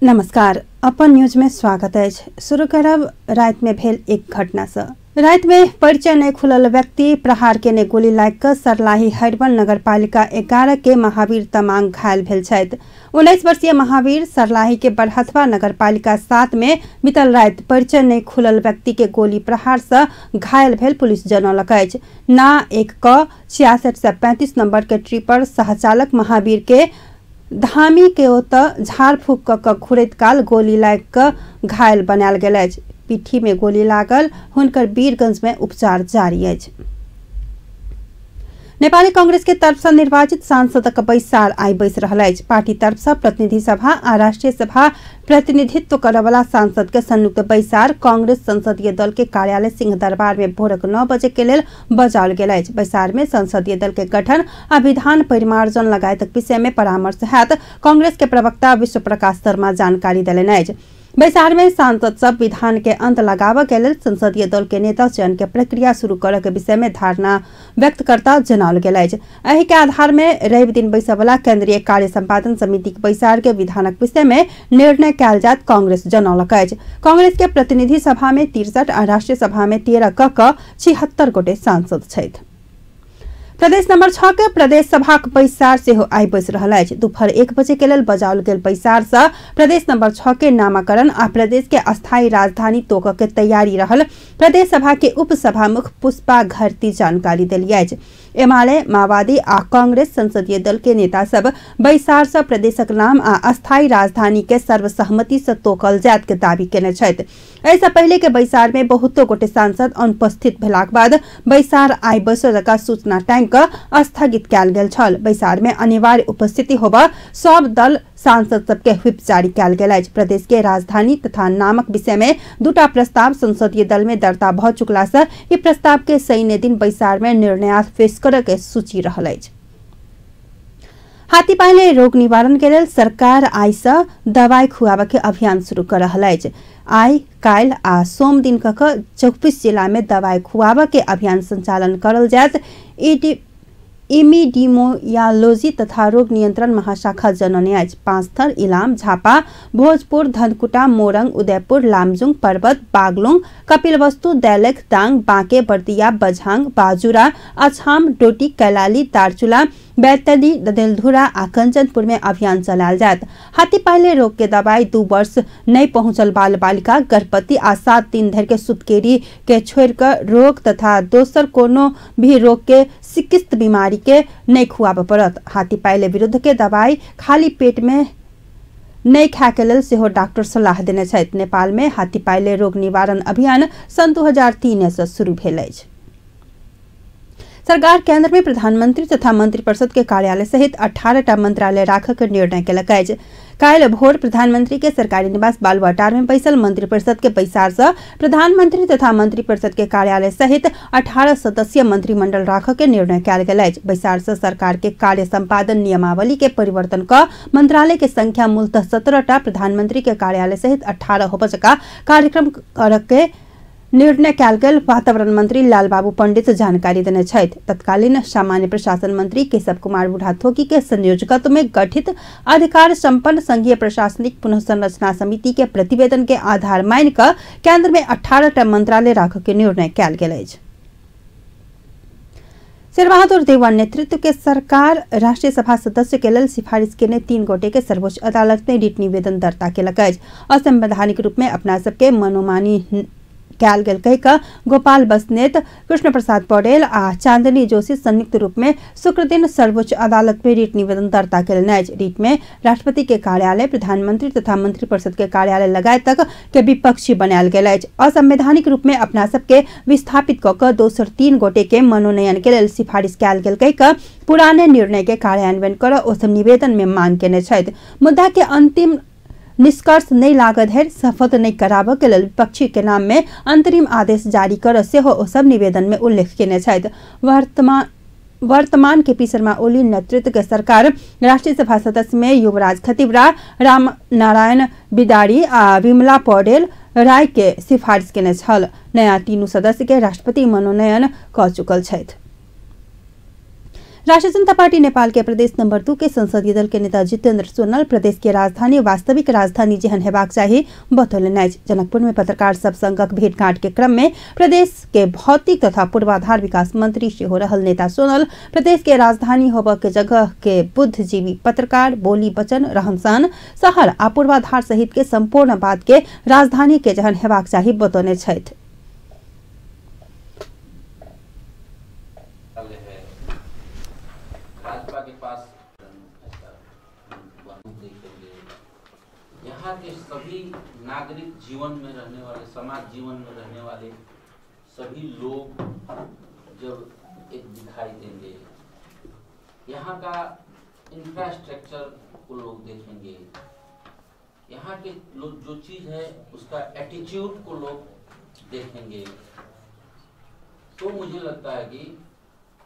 नमस्कार, अपन न्यूज में स्वागत अछि। शुरू करब राति में भेल एक घटना से। राति में परिचय नहीं खुलल व्यक्ति प्रहार केने गोली लागि कऽ सरलाही हरिवन नगरपालिका 11 के महावीर तमांग घायल भेल छथि। 19 वर्षीय महावीर सरलाही के बरहथवा नगरपालिका 7 में बीतल राति परिचय नहीं खुलल व्यक्ति के गोली प्रहार से घायल भेल पुलिस जनौलक अछि। ना 1 क 6635 नंबर के ट्रिपर सहचालक महावीर के धामी के ओतऽ झाड़ फूक कऽ घुरैत काल गोली लागि कऽ घायल बनायल गेल अछि। पीठी में गोली लागल हुनकर वीरगंज में उपचार जारी अछि। नेपाली कांग्रेस के तरफ से निर्वाचित सांसदक बैसार आइ बैस रहल अछि। पार्टी तरफ से प्रतिनिधि सभा आ राष्ट्रीय सभा प्रतिनिधित्व करऽवला सांसद के संयुक्त बैसार कांग्रेस संसदीय दल के कार्यालय सिंहदरबार में भोरक 9 बजे के लेल बजाओल गेल अछि। बैसार में संसदीय दल के गठन आ विधान परिमार्जन लगायतक विषय में परामर्श हैत। कांग्रेस के प्रवक्ता विश्व प्रकाश शर्मा जानकारी देलनि अछि। बैसार में सांसद सब विधान के अंत लगाबऽ के लेल संसदीय दल के नेता चयन के प्रक्रिया शुरू करऽ के विषय में धारणा व्यक्त करता जनाओल गेल अछि। एहि के आधार में रवि दिन बैसयवला केंद्रीय कार्य संपादन समिति के बैसार के विधानक विषय में निर्णय कयल जायत कांग्रेस जनौलक अछि। कांग्रेस के प्रतिनिधि सभा में 63 आ राष्ट्रीय सभा में 13 क 76 गोटे सांसद छथि। प्रदेश नंबर 6 के प्रदेश सभाक बैसार सेहो आइ बैस रहल अछि। दोपहर 1 बजे के लेल बजाओल गेल बैसार से प्रदेश नंबर 6 के नामकरण आ प्रदेश के अस्थायी राजधानी तोकऽ के तैयारी रहल प्रदेश सभा के उपसभामुख पुष्पा घरती जानकारी देली अछि। एमाले, माओवादी आ कांग्रेस संसदीय दल के नेता सब बैसार से प्रदेशक नाम आ अस्थायी राजधानी के सर्वसहमति से तोकल जायत के दावी केने छथि। एहिसँ पहिले के बैसार में बहुतो गोटे सांसद अनुपस्थित भेलाक बाद बैसार आइ बैसय जकाँ सूचना टांगि कऽ स्थगित कयल गेल छल। बैसार में अनिवार्य उपस्थिति होबऽ सब दल सांसद सबके व्हिप जारी कयल गेल अछि। प्रदेश के राजधानी तथा नामक विषय में दूटा प्रस्ताव संसदीय दल में दर्ता भऽ चुकला से ई प्रस्ताव के शनि दिन बैसार में निर्णयार्थ पेश करऽ के सूची रहल अछि। हाथीपाईले रोग निवारण के लेल सरकार आइ से दवाई खुआबऽ के अभियान शुरू कर रहल अछि। आइ, काल्हि आ सोम दिन कऽ 24 जिला में दवाई खुआबऽ के अभियान संचालन करल जायत। इमिडिमोयालोजी तथा रोग नियंत्रण महाशाखा जनौने अछि। पाँचथर, इलाम, झापा, भोजपुर, धनकुटा, मोरंग, उदयपुर, लामजुङ, पर्वत, बागलुङ, कपिलवस्तु, दैलेख, दाङ, बाँके, बर्दिया, बझाङ, बाजुरा, अछाम, डोटी, कैलाली, दार्चुला, बैतडी, डडेलधुरा आ कंचनपुर में अभियान चलायल जायत। हाथीपाईले रोग के दवाई 2 वर्ष नहीं पहुंचल बाल बालिका, गर्भवती आ 7 दिन धरि के सुतकेरी के छोड़ि कऽ रोग तथा दोसर कोनो भी रोग के सिकिस्त बीमारी के नहीं खुआबऽ पड़त। हाथीपाईले विरुद्ध के दवाई खाली पेट में नहीं खाय के लेल सेहो डॉक्टर सलाह देने छथि। नेपाल में हाथीपाईले रोग निवारण अभियान सन् 2003 से शुरू भेल अछि। सरकार केंद्र में प्रधानमंत्री तथा मंत्रिपरिषद के कार्यालय सहित 18टा मंत्रालय राखऽ के निर्णय केलक अछि। काल्हि भोर प्रधानमंत्री के सरकारी निवास बालुवाटार में बैसल मंत्रिपरिषद के बैसार से प्रधानमंत्री तथा मंत्रिपरिषद के कार्यालय सहित 18 सदस्यीय मंत्रिमंडल राखऽ के निर्णय कयल गेल अछि। बैसार से सरकार के कार्य संपादन नियमावली के परिवर्तन कऽ मंत्रालय के संख्या मूलतः 17टा, प्रधानमंत्री के कार्यालय सहित 18 होबय जकाँ कार्यक्रम करऽ के निर्णय कयल गेल वातावरण मंत्री लालबाबू पंडित जानकारी देने छथि। तत्कालीन सामान्य प्रशासन मंत्री केशव कुमार बुढ़ाथोकी के संयोजकत्व में गठित अधिकार संपन्न संघीय प्रशासनिक पुनः संरचना समिति के प्रतिवेदन के आधार मानि कऽ केंद्र में 18टा मंत्रालय राखऽ के निर्णय कयल गेल अछि। शेरबहादुर देउवा नेतृत्व के सरकार राष्ट्रीय सभा सदस्य के लेल सिफारिश केने 3 गोटे के सर्वोच्च अदालत में रिट निवेदन दर्ता केलक अछि। असंवैधानिक रूप में अपना सबके मनोमानी कयल गेल कहि कऽ गोपाल बस्नेत, कृष्ण प्रसाद पौडेल आ चांदनी जोशी संयुक्त रूप में शुक्र दिन सर्वोच्च अदालत में रिट निवेदन दर्ता केलनि अछि। रिट में राष्ट्रपति के कार्यालय, प्रधानमंत्री तथा मंत्रिपरिषद के कार्यालय लगायत के विपक्षी बनायल गेल अछि। असंवैधानिक रूप में अपना सबके विस्थापित कऽ कऽ दोसर 3 गोटे के मनोनयन के लेल सिफारिश कयल गेल कहि कऽ पुराने निर्णय के कार्यान्वयन करऽ ओ सब निवेदन में मांग केने छथि। मुद्दा के अंतिम निष्कर्ष नहीं लागत धरि शपथ नहीं कराबऽ के लेल विपक्षी के नाम में अंतरिम आदेश जारी करऽ सेहो ओ सब निवेदन में उल्लेख केने छथि। वर्तमान के पी शर्मा ओली नेतृत्व के सरकार राष्ट्रीय सभा सदस्य में युवराज खतिवड़ा, राम नारायण बिदारी आ विमला पौडेल राय के सिफारिश केने छल। नया 3 सदस्य के राष्ट्रपति मनोनयन कऽ चुकल छथि। राष्ट्रिय जनता पार्टी नेपाल के प्रदेश नंबर 2 के संसदीय दल के नेता जितेन्द्र सोनल प्रदेश के राजधानी वास्तविक राजधानी जेहन हेबाक चाही बतौलनि अछि। जनकपुर में पत्रकार सब संगक भेंटघाट के क्रम में प्रदेश के भौतिक तथा पूर्वाधार विकास मंत्री सेहो रहल नेता सोनल प्रदेश के राजधानी होबय के जगह के बुद्धिजीवी पत्रकार बोली वचन रहन सहन शहर आ पूर्वाधार सहित के संपूर्ण बात के राजधानी के जेहन हेबाक चाही बतौने छथि। भाजपा के पास यहाँ के सभी नागरिक जीवन में रहने वाले, समाज जीवन में रहने वाले सभी लोग जब एक दिखाई देंगे, यहाँ का इंफ्रास्ट्रक्चर को लोग देखेंगे, यहाँ के लोग जो चीज़ है उसका एटीट्यूड को लोग देखेंगे, तो मुझे लगता है कि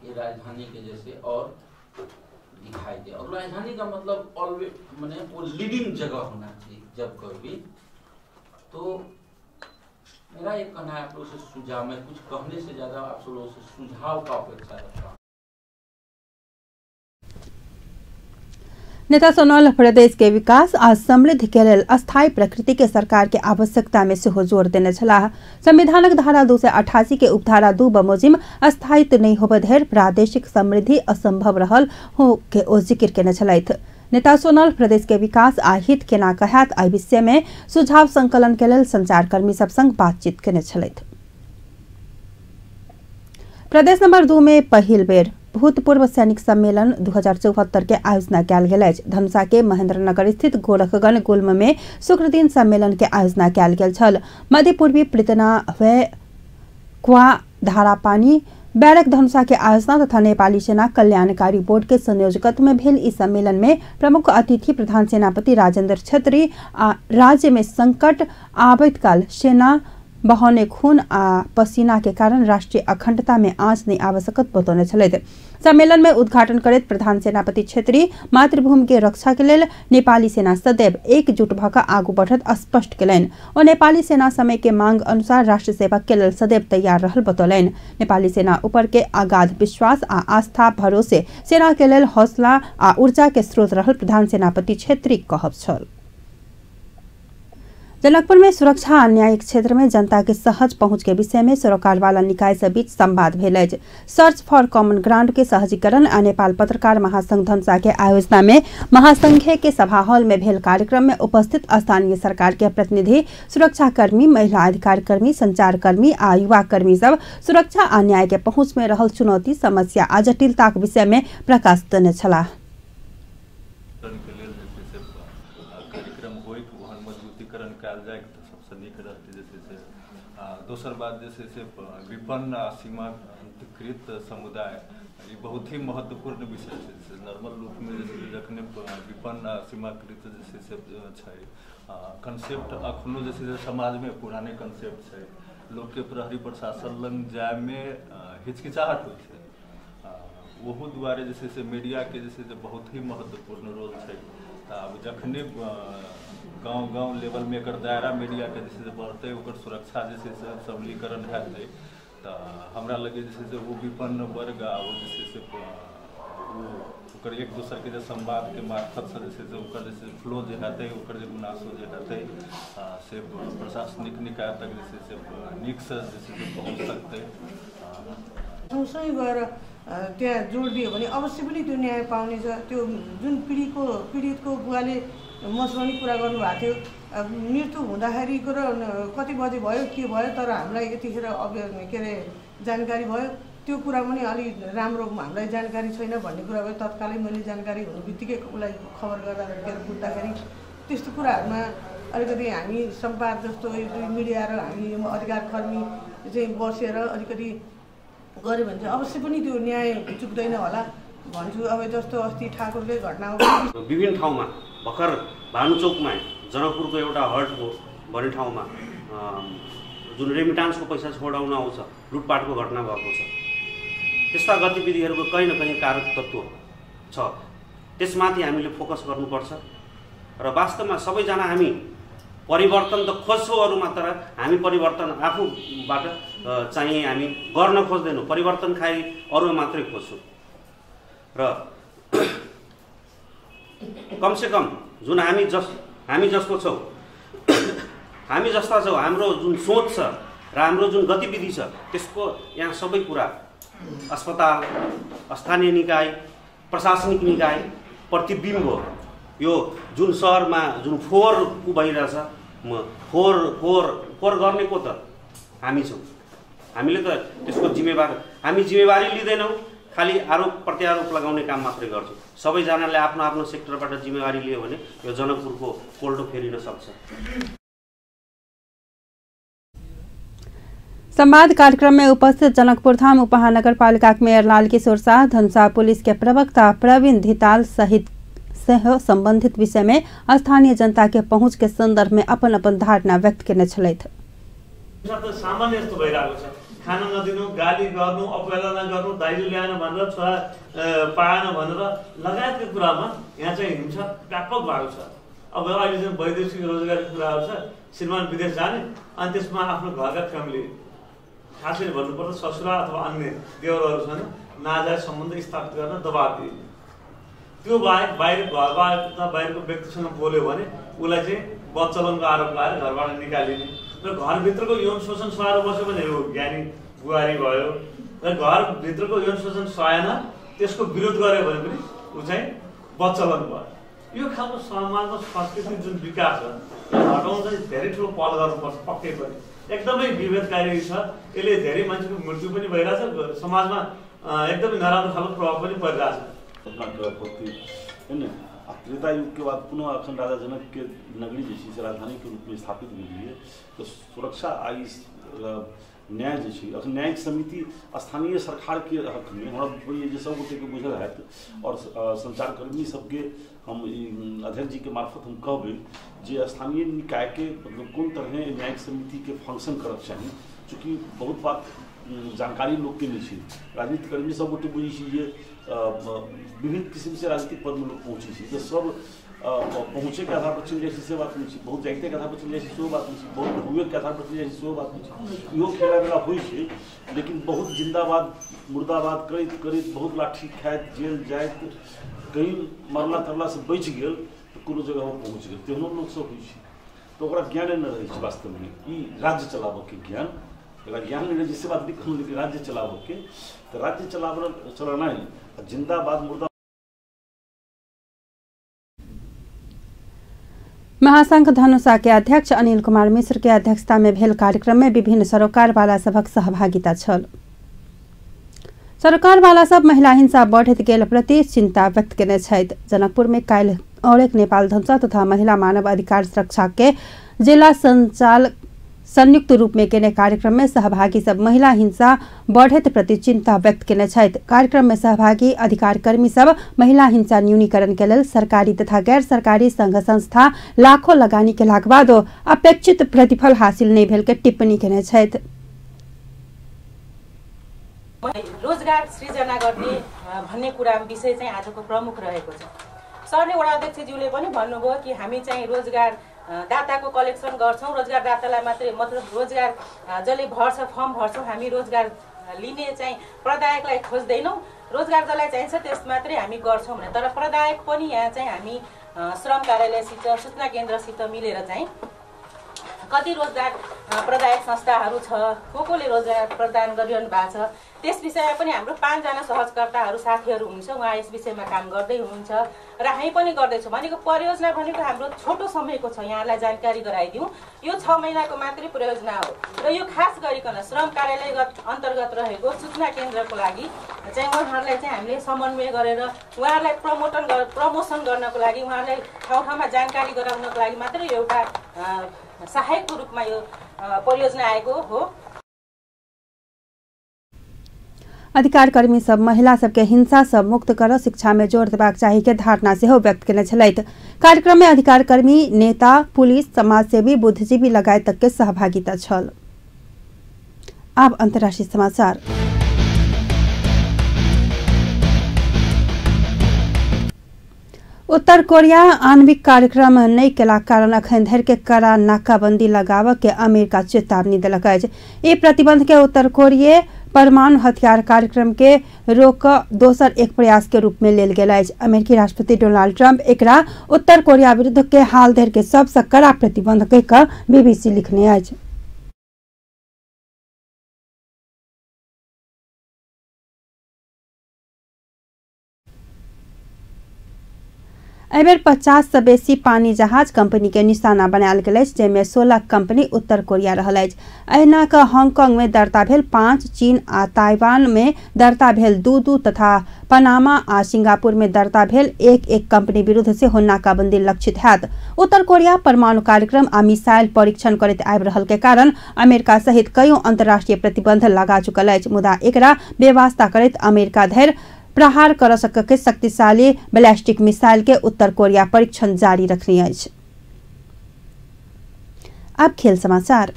ये राजधानी के जैसे और दिखाई दे। और राजधानी का मतलब ऑलवेज माने वो लीडिंग जगह होना चाहिए जब कभी भी। तो मेरा एक कहना है आप लोगों से सुझाव, मैं कुछ कहने से ज़्यादा आप लोगों से सुझाव का अपेक्षा रखता हूँ। नेता सोनल प्रदेश के विकास आ समृद्धि के लेल अस्थायी प्रकृति के सरकार के आवश्यकता में सेहो जोर देने छलाह। संविधानक धारा 288 के उपधारा 2 बमोजिम अस्थायित्व नहीं होबय धरि प्रादेशिक समृद्धि असंभव रहल हो के ओ जिक्र केने छलथि। नेता सोनल प्रदेश के विकास आ हित केना कहत एहि विषय में सुझाव संकलन के लेल संचारकर्मी सब संग बातचीत केने छलथि। प्रदेश नंबर 2 में पहिल बेर भूतपूर्व सैनिक सम्मेलन 2074 के आयोजना कयल गेल अछि। धनुषा के महेंद्रनगर स्थित गोरखगण गुल्म में शुक्र दिन सम्मेलन के आयोजना कयल गेल छल। मध्य पूर्वी प्रितना वे क्वा धारापानी बैरक धनुषा के आयोजना तथा नेपाली सेना कल्याणकारी बोर्ड के संयोजकत्व में भेल इस सम्मेलन में प्रमुख अतिथि प्रधान सेनापति राजेंद्र छत्री आ राज्य में संकट आबैत काल सेना बहौने खून आ पसीना के कारण राष्ट्रीय अखंडता में आँच नहीं आबि सकत बतौने छलथि। सम्मेलन में उद्घाटन करैत प्रधान सेनापति छेत्री मातृभूमि के रक्षा के लेल नेपाली सेना सदैव एकजुट भऽ कऽ आगू बढ़त स्पष्ट केलनि। ओ नेपाली सेना समय के मांग अनुसार राष्ट्र सेवा के लेल सदैव तैयार रहल बतौलनि। नेपाली सेना ऊपर के अगाध विश्वास आ आस्था भरोसे सेना के लेल हौसला आ ऊर्जा के स्रोत रहल प्रधान सेनापति छेत्री कहब छल। जनकपुर में सुरक्षा आ न्यायिक क्षेत्र में जनता के सहज पहुंच के विषय में सरोकार वाला निकाय से बीच संवाद भेल अछि। सर्च फॉर कॉमन ग्राउंड के सहजीकरण आ नेपाल पत्रकार महासंघ धनुषा के आयोजना में महासंघ के सभा हॉल में भेल कार्यक्रम में उपस्थित स्थानीय सरकार के प्रतिनिधि, सुरक्षाकर्मी, महिला अधिकारकर्मी, संचारकर्मी आ युवाकर्मी सब सुरक्षा आ न्याय के पहुंच में रहल चुनौती, समस्या आ जटिलता के विषय में प्रकाश देने छलाह। दोसर बात जे छै से विपन्न आ सीमांतकृत समुदाय ई बहुत ही महत्वपूर्ण विषय छै। नॉर्मल रूपमे जे छै जखने विपन्न आ सीमाकृत जे छै से छै कंसेप्ट अखनो जे छै समाजमे पुराने कंसेप्ट छै, लोकके प्रहरी प्रशासन लग जायमे हिचकिचाहट होइ छै। ओहू दुआरे जे छै से मीडियाके जे छै से बहुत ही महत्वपूर्ण रोल छै। तऽ आब जखने गाँव गाँव लेवलमे एकर दायरा मीडियाके जे छै से बढ़तै, ओकर सुरक्षा जे छै से सबलीकरण हेतै, तऽ हमरा लगै जे छै से ओ विपन्न वर्ग आ ओ जे छै से ओ ओकर एक दोसरके जे संवादके मार्फतसँ जे छै से ओकर जे छै फ्लो जे हेतै, ओकर जे गुनासो जे हेतै से प्रशासनिक निकाय तक जे छै से नीकसँ जे छै से पहुँच सकतै। सँगसँगै गएर त्यहाँ जोड दियो भने अवश्य पनि त्यो न्याय पाउनेछ। त्यो जुन पीडितको बुवाले मसँग पनि कुरा गर्नुभएको थियो, मृत्यु हुँदाखेरिको र कति बजे भयो के भयो तर हामीलाई यतिखेर अब के अरे जानकारी भयो, त्यो कुरा पनि अलि राम्रो हामीलाई जानकारी छैन भन्ने कुरा भयो। तत्कालै मैले जानकारी हुनु बित्तिकै उसलाई खबर गर्दा के अरे बुझ्दाखेरि त्यस्तो कुराहरूमा अलिकति हामी सम्पाद जस्तो मिडिया र हामी अधिकारकर्मी चाहिँ बसेर अलिकति गऱ्यो भने चाहिँ अवश्य पनि त्यो न्याय चुक्दैन होला भन्छु। अब जस्तो अस्ति ठाकुरकै घटना विभिन्न ठाउँमा भर्खर भानुचोकमा जनकपुरको एउटा हट हो भन्ने ठाउँमा जुन रेमिटान्सको पैसा छोडाउन आउँछ लुटपाटको घटना भएको छ। त्यस्ता गतिविधिहरूको कहीँ न कहीँ कारक तत्त्व छ, त्यसमाथि हामीले फोकस गर्नुपर्छ। र वास्तवमा सबैजना हामी परिवर्तन त खोज्छौँ अरूमा, तर हामी परिवर्तन आफूबाट चाहिँ हामी गर्न खोज्दैनौँ, परिवर्तन खालि अरूमा मात्रै खोज्छौँ। र कमसेकम जुन हामी जस्तो छौँ, हामी जस्ता छौँ, हाम्रो जुन सोच छ र हाम्रो जुन गतिविधि छ त्यसको यहाँ सबै कुरा अस्पताल, स्थानीय निकाय, प्रशासनिक निकाय प्रतिबिम्ब हो। यो जुन सहरमा जुन फोहोर भइरहेछ, फोहोर फोहोर फोहोर गर्ने को त हामी छौँ। हामीले त त्यसको जिम्मेवार, हामी जिम्मेवारी लिँदैनौँ, खालि आरोप प्रत्यारोप लगाउने काम मात्रै गर्छौँ। सबैजनाले आफ्नो आफ्नो सेक्टरबाट जिम्मेवारी लियो भने यो जनकपुरको कोल्डो फेरिन सक्छ। संवाद कार्यक्रम में उपस्थित जनकपुरधाम उपमहानगरपालिका मेयर लालकिशोर शाह, धनुषा पुलिस के प्रवक्ता प्रवीण धिताल सहित सेहो संबंधित विषय में स्थानीय जनता के पहुंच के संदर्भ में अपन अपन धारणा व्यक्त केने छलथि। सामान्य यस्तो भइरहेको छ, खान नदिनु, गाली गर्नु, अपहेलना गर्नु, दाइजो ल्याएन भनेर, छोरा पाएन भनेर लगायतको कुरामा यहाँ चाहिँ हिंसा व्यापक भएको छ। अब अहिले जुन वैदेशिक रोजगारीको कुराहरू छ, श्रीमान विदेश जाने अनि त्यसमा आफ्नो घरका फ्यामिली, खास गरी भन्नुपर्दा ससुरा अथवा अन्य देवरहरूसँग नाजायज सम्बन्ध स्थापित गर्न दबाब दिइने, त्यो बाहेक बाहिर घरबाट बाहिरको व्यक्तिसँग बोल्यो भने उसलाई चाहिँ बदचलनको आरोप लगाएर घरबाट निकालिने र घरभित्रको यौन शोषण सहेर बस्यो भने यो ज्ञानी बुहारी भयो र घरभित्रको यौन शोषण सहेन त्यसको विरोध गर्यो भने पनि ऊ चाहिँ बदचलन भयो। यो खालको समाजमा संस्कृति जुन विकास छ यो हटाउन चाहिँ धेरै ठुलो पहल गर्नुपर्छ। पक्कै पनि एकदमै विभेदकारी छ, यसले धेरै मान्छेको मृत्यु पनि भइरहेछ, समाजमा एकदमै नराम्रो खालको प्रभाव पनि परिरहेछ। है ने त्रेता युग के बाद पुनः अखन राजा जनक के नगरी जे छै से राजधानी के रूप में स्थापित भेलिए तो सुरक्षा आई न्याय जे छै अखन न्यायिक समिति स्थानीय सरकार के हक में हमरा जे सब गोटे के बुझल हैत और संचारकर्मी सबके हम अध्यक्ष जी के मार्फत हम कहबै जे स्थानीय निकाय के मतलब कोन तरह न्यायिक समिति के फंक्शन करक चाही। चूँकि बहुत बात जानकारी लोग के नहीं छै, राजनीतिक कर्मी सब गोटे बुझै छी जे विभिन्न किस्म से राजनीतिक पद में लोग पहुँचे छी तो सब पहुँचे के आधार पर चलि जाइ छै से बात नहीं छै, बहुत जागते के आधार पर चलि जाइ छै सेहो बात नहीं छै, बहुत हुए के आधार पर चलि जाइ छै सेहो बात नहीं छै। इहो खेला बेला होइ छै, लेकिन बहुत जिंदाबाद मुर्दाबाद करैत करैत बहुत लाठी खाइत जेल जाइत कहीं मरला तरला से बचि गेल तऽ कोनो जगह पर पहुँच गेल, तेहनो लोक सब होइ छै। तऽ ओकरा ज्ञाने नहि रहै छै वास्तवमे, ई राज्य चलाबऽके ज्ञान एकरा ज्ञान नहि रहै छै से बात नहीं कहलहुँ, लेकिन राज्य चलाबऽके तऽ राज्य चलानाइ जिंदाबाद मुर्दा। महासंघ धनुषा के अध्यक्ष अनिल कुमार मिश्र के अध्यक्षता में भेल कार्यक्रम में विभिन्न सरोकार वाला सभक सहभागिता छल। सरोकार वाला सब महिला हिंसा बढ़ैत गेल प्रति चिंता व्यक्त केने छथि। जनकपुर में काल्हि और एक नेपाल धनुषा तथा महिला मानव अधिकार सुरक्षा के जिला संचालक संयुक्त रूप में केने कार्यक्रम में सहभागी सब महिला हिंसा बढ़ैत प्रति चिंता व्यक्त केने छथि। कार्यक्रम में सहभागी अधिकार कर्मी सब महिला हिंसा न्यूनीकरण के लेल सरकारी तथा गैर सरकारी संघ संस्था लाखों लगानी केलाक बादो अपेक्षित प्रतिफल हासिल नहीं भेल के टिप्पणी केने छथि। रोजगार सृजना गर्ने भन्ने कुरा विषय चाहिँ आजको प्रमुख रहेको छ। सरले वडा अध्यक्षज्यूले पनि भन्नुभयो कि हामी चाहिँ रोजगार दाताको कलेक्सन गर्छौँ, रोजगार दातालाई मात्रै मतलब रोजगार जसले भर्छ फर्म भर्छौँ, हामी रोजगार लिने चाहिँ प्रदायकलाई खोज्दैनौँ, रोजगार जसलाई चाहिन्छ त्यस मात्रै हामी गर्छौँ भनेर। तर प्रदायक पनि यहाँ चाहिँ हामी श्रम कार्यालयसित सूचना केन्द्रसित मिलेर चाहिँ कति रोजगार प्रदायक संस्थाहरू छ, को कोले रोजगार प्रदान गरिरहनु भएको छ त्यस विषयमा पनि हाम्रो 5 जना सहजकर्ताहरू साथीहरू हुनुहुन्छ, उहाँ यस विषयमा काम गर्दै हुनुहुन्छ र हामी पनि गर्दैछौँ। भनेको परियोजना भनेको हाम्रो छोटो समयको छ, यहाँलाई जानकारी गराइदिउँ, यो 6 महिनाको मात्रै परियोजना हो र यो खास गरिकन श्रम कार्यालय अन्तर्गत रहेको सूचना केन्द्रको लागि चाहिँ उहाँहरूलाई चाहिँ हामीले समन्वय गरेर उहाँहरूलाई प्रमोसन गर्नको लागि उहाँहरूलाई ठाउँ ठाउँमा जानकारी गराउनको लागि मात्रै एउटा सहायकको रूपमा यो परियोजना आएको हो। अधिकार कर्मी सब महिला सबके हिंसा से मुक्त कर शिक्षा में जोर देबाक चाही के धारणा सेहो व्यक्त केने छलथि। कार्यक्रम में अधिकार कर्मी, नेता, पुलिस, समाजसेवी, बुद्धिजीवी लगायत तक के सहभागिता छल। अब अंतर्राष्ट्रीय समाचार। उत्तर कोरिया आणविक कार्यक्रम नहि केलाक कारण अखन धरि के कड़ा नाकाबंदी लगाबऽ के अमेरिका चेतावनी देलक अछि। ई प्रतिबंध के उत्तर कोरिया परमाणु हथियार कार्यक्रम के रोक दोसर एक प्रयास के रूप में लेल गेल अछि। अमेरिकी राष्ट्रपति डोनाल्ड ट्रंप एकरा उत्तर कोरिया विरुद्ध के हाल धरि के सबसँ कड़ा प्रतिबंध कहि कऽ बीबीसी लिखने अछि। एहिबेर 50 से बेसी पानी जहाज कंपनी के निशाना बनायल गेल अछि, जाहिमे 16 कंपनी उत्तर कोरिया रहल अछि। एहिना कऽ हांगकांग में दर्ता भेल 5, चीन आ ताइवान में दर्ता भेल 2-2 तथा पनामा आ सिंगापुर में दर्ता भेल 1-1 कंपनी विरुद्ध सेहो नाकाबंदी लक्षित हैत। उत्तर कोरिया परमाणु कार्यक्रम आ मिसाइल परीक्षण करैत आबि रहल के कारण अमेरिका सहित कईयों अंतर्राष्ट्रीय प्रतिबंध लगा चुकल अछि, मुदा एकरा बेवास्ता करैत अमेरिका धरि प्रहार कर सके शक्तिशाली बैलिस्टिक मिसाइल के उत्तर कोरिया परीक्षण जारी रखने अछि। अब खेल समाचार।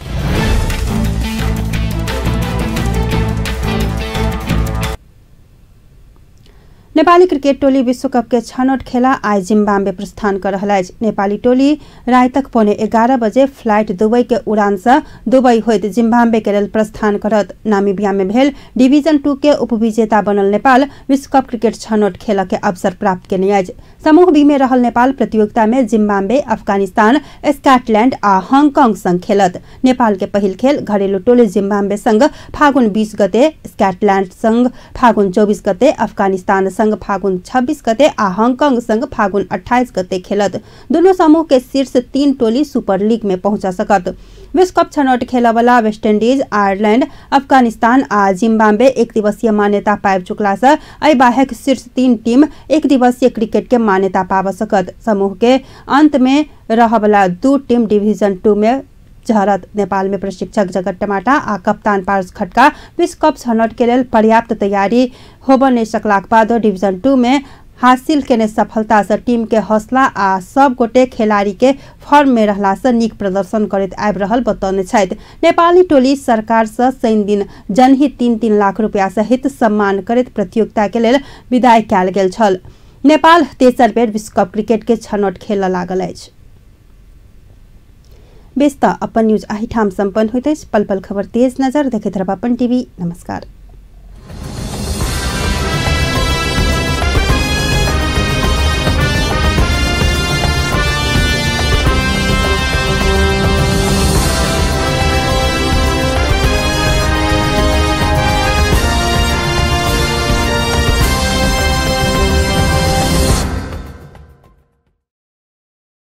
नेपाली क्रिकेट टोली विश्वकप के छनौट खेला आइ जिम्बाब्वे प्रस्थान कर रहल अछि। नेपाली टोली रातिक 10:45 बजे फ्लाइट दुबई के उड़ान से दुबई होइत जिम्बाब्वे के लेल प्रस्थान करत। नामीबिया में भेल डिवीजन 2 के उपविजेता बनल नेपाल विश्वकप क्रिकेट छनौट खेल के अवसर प्राप्त केने अछि। समूह बी में रहल नेपाल प्रतियोगिता में जिम्बाब्वे, अफगानिस्तान, स्कॉटलैंड आ हांगकांग संग खेलत। नेपाल के पहिल खेल घरेलू टोली जिम्बाब्वे संग फागुन 20 गते, स्कॉटलैंड संग फागुन 24 गते, अफगानिस्तान संग फागुन 26 गते आ हांगकांग संग फागुन 28 गते खेलत। दुनू समूह के शीर्ष 3 टोली सुपर लीग में पहुंचा सकत। विश्वकप छनौट खेलवला वेस्टइंडीज, आयरलैंड, अफगानिस्तान आ जिम्बाब्वे एक दिवसीय मान्यता पाबि चुकला से एहि बाहेक शीर्ष 3 टीम एक दिवसीय क्रिकेट के मान्यता पाबि सकत। समूह के अंत में रहवला 2 टीम डिवीजन 2 में झरत। नेपाल में प्रशिक्षक जगत टमाटा आ कप्तान पारस खड्का विश्वकप छनौट के लेल पर्याप्त तैयारी होबऽ नहि सकलाक बाद डिवीजन 2 में हासिल केने सफलता से टीम के हौसला आ सब गोटे खिलाड़ी के फॉर्म में रहला से नीक प्रदर्शन करैत आबि रहल बतौने छथि। नेपाली टोली सरकार से शनि दिन जनहित 3-3 लाख रुपया सहित सम्मान करैत प्रतियोगिता के लेल विदाई कयल गेल छल। नेपाल तेसर बेर विश्वकप क्रिकेट के छनौट खेलऽ लागल अछि। बेस त अपन न्यूज एहिठाम सम्पन्न होइत अछि। पल पल खबर तेज नजर देखैत रहब अपन टीवी। नमस्कार।